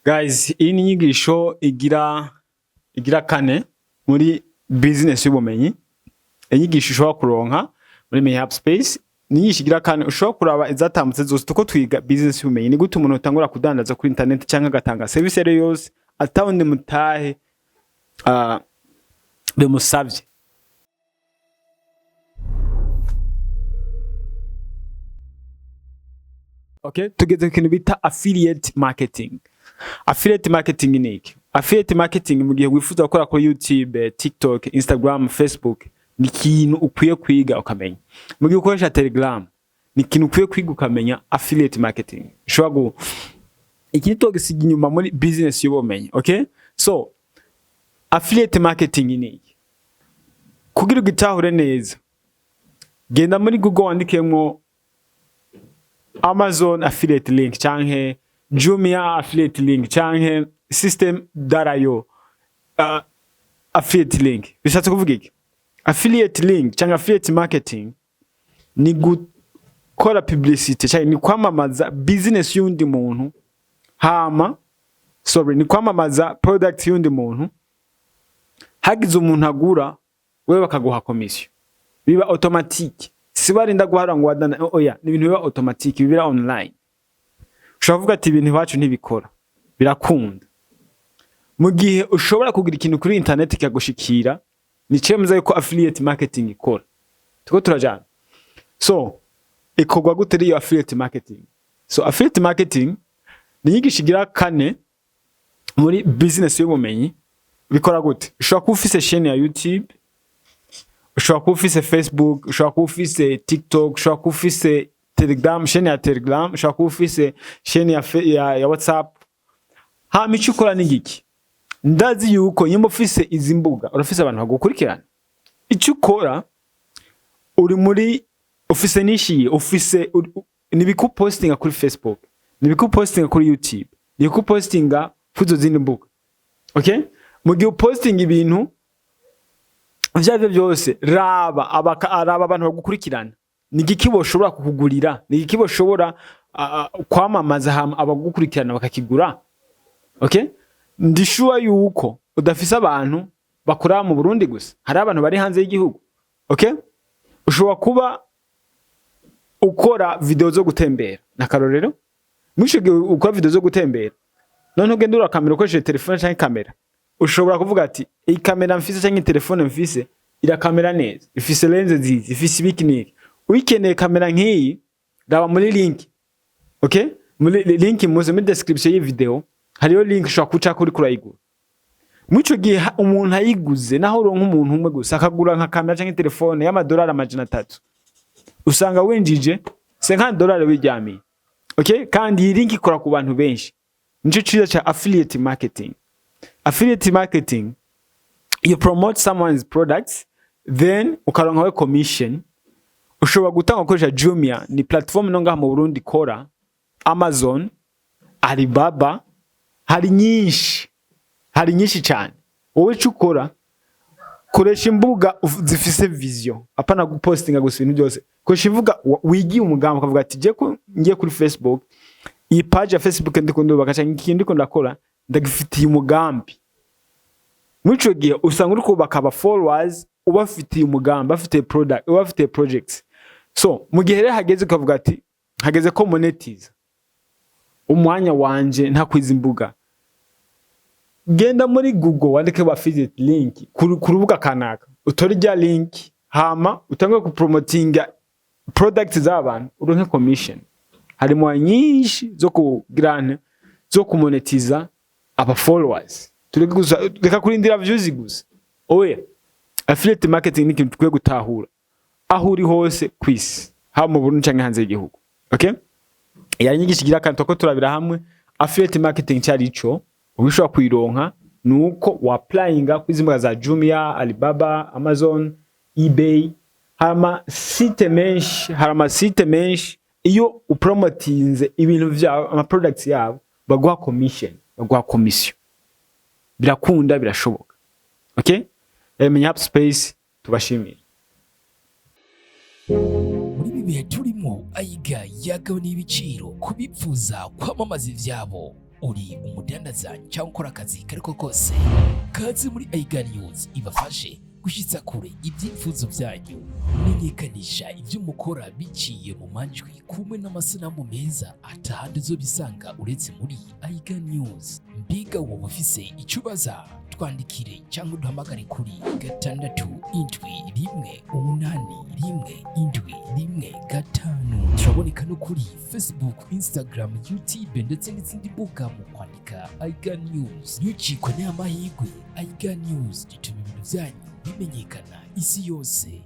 Guys, iyi ni inyigisho igira kane muri business y'ubumenyi. Inyigisho ushobora kuronka muri Menya Hub Space ni inyigisho igira kane. Ushobora kuraba izatambutse zose. Tuko twiga business y'ubumenyi, ni gute umuntu atangura kudandaza kuri internet cyangwa agatanga service iyo yose atawundi mutahe bimusavye. Okay, tugeze ku kintu bita affiliate marketing. Affiliate marketing ni iki? Affiliate marketing, mu gihe wifuza gukora kuri YouTube, TikTok, Instagram, Facebook, ni ikintu ukwiye kwiga ukamenya. Mu gihe ukoresha Telegram, ni ikintu ukwiye kwiga ukamenya affiliate marketing. Ushobora gu iki togisiga inyuma muri business y'ubumenyi, okay? So, affiliate marketing ni iki? Kugira ugitahure neza, genda muri Google wandikemwo Amazon affiliate link canke Jumia affiliate link canke Systeme.io affiliate link. Bishatse kuvuga iki? Affiliate link canke affiliate marketing ni gukora publicity canke ni kwamamaza business y'undi muntu, hama, sorry, ni kwamamaza product y'undi muntu. Hagize umuntu agura, wewe bakaguha commission, biba automatique. Si barinda guhara ngo wadana, oya, ni ibintu biba automatique, bibira online. Ushobora kuvuga ati ibintu iwacu ntibikora. Birakunda. Mu gihe ushobora kugira ikintu kuri internet kikagushikira, ni cemeza yuko affiliate marketing ikora. Tuko turajana. So ikorwa gute iyo affiliate marketing? So affiliate marketing ni inyigisho igira kane muri business y'ubumenyi. Bikora gute? Ushobora kuba ufise chaîne ya YouTube, ushobora kuba ufise Facebook, ushobora kuba ufise TikTok, ushobora kuba ufise Telegram, chaîne ya Telegram, ushobora kuba ufise chaîne ya WhatsApp. Hama icyo ukora ni giki? Ndazi yuko nyuma ufise izi mbuga, urafise abantu bagukurikirana. Icyo ukora, uri muri ufise nishiye ufise nibikupostinga kuri Facebook, nibikupostinga kuri YouTube, nibikupostinga kuri izo zindi mbuga, okay? Mu gihe upostinga ibintu ivyo arivyo byose, raba abantu bagukurikirana, ni igiki boshobora kukugurira, ni igiki boshobora kwamamaza, hama abagukurikirana bakakigura, okay? Ndi sure yuko udafise abantu bakora mu Burundi gusa, hari abantu bari hanze y'igihugu, okay? Ushobora kuba ukora video zo gutembera, nakarorero. Muri ico gihe ukora video zo gutembera, none ugenda ura kamera ukoresheje telefone canke kamera, ushobora kuvuga ati iyi kamera mfise canke telefone mfise irakamera neza, ifise lens nziza, ifise ibiki niki. Uyikeneye kamera nk'iyi, raba muri link, okay? Muri link muze muri description y'iyi video hariyo link ushobora kucako uriko urayigura. Muri ico gihe umuntu ayiguze, naho uronka umuntu umwe gusa akagura nka kamera canke telefone y'amadolari 300, usanga winjije $50 wiryamiye, okay? Kandi iyi link ikora ku bantu benshi. Nico ciza ca affiliate marketing. Affiliate marketing, you promote someone's products, then ukaronka we commission. Ushobora gutanga ukoresha Jumia, ni platform no ngaha mu Burundi ikora, Amazon, Alibaba, hari nyinshi, hari nyinshi cyane. Wowe icyo ukora, koresha imbuga zifise vision, apana gupostinga gusa ibintu byose. Koresha imbuga wigiye umugambi, ukavuga ati je ko ngiye kuri Facebook, iyi page ya Facebook ndiko ndubaka cyangwa ikintu ndiko ndakora ndagifitiye umugambi. Muri ico gihe usanga uri kubaka aba followers ubafitiye umugambi, bafitiye product, ubafitiye projects. So mu gihe rero hageze ukavuga ati hageze ko monetize umwanya wanje ntakwiza imbuga, genda muri Google wandike affiliate link ku rubuga kanaka, utore rya link, hama utange kupromotinga product z'abantu, uronke commission. Harimo nyinshi zo kugirana, zo kumonetiza aba followers. Tureke gusa, reka kurindira views gusa, oya. Affiliate marketing ni ikintu tukwiye gutahura aho uri hose kwisi, haba mu Burundi canke hanze y'igihugu, okay? Yari inyigisho igira akantu ko turabira hamwe affiliate marketing cyari ico. Uba ushobora kuyironka nuko wa applyinga kuri izi mbuga za Jumia, Alibaba, Amazon, eBay. Hari amasite menshi, hari amasite menshi. Iyo upromotinze ibintu vyabo, ama products yabo, baguha commission, baguha commission. Birakunda, birashoboka, okay? Menya Hub Space tubashimire. Muri ibi bihe turimo, ayiga yagabaniye ibiciro ku bipfuza kwamamaza ivyabo. Uri umudandaza cyangwa ukora akazi kariko kose, kaze muri Aiga News ibafashe gushyitsa kure ibyifuzo byanyu. Menyekanisha ibyo mukora biciye mu majwi kumwe n'amasanamu meza atahandi uzobisanga uretse muri Aiga News. Mbega wowe ufise icyo ubaza? Twandikire cyangwa uduhamagare kuri 671817115. Turaboneka no kuri Facebook, Instagram, YouTube ndetse n'izindi mbuga mu kwandika Aiga News. Ntucikwe n'aya mahirwe. Aiga News ituma ibintu byanyu bimenyekana isi yose.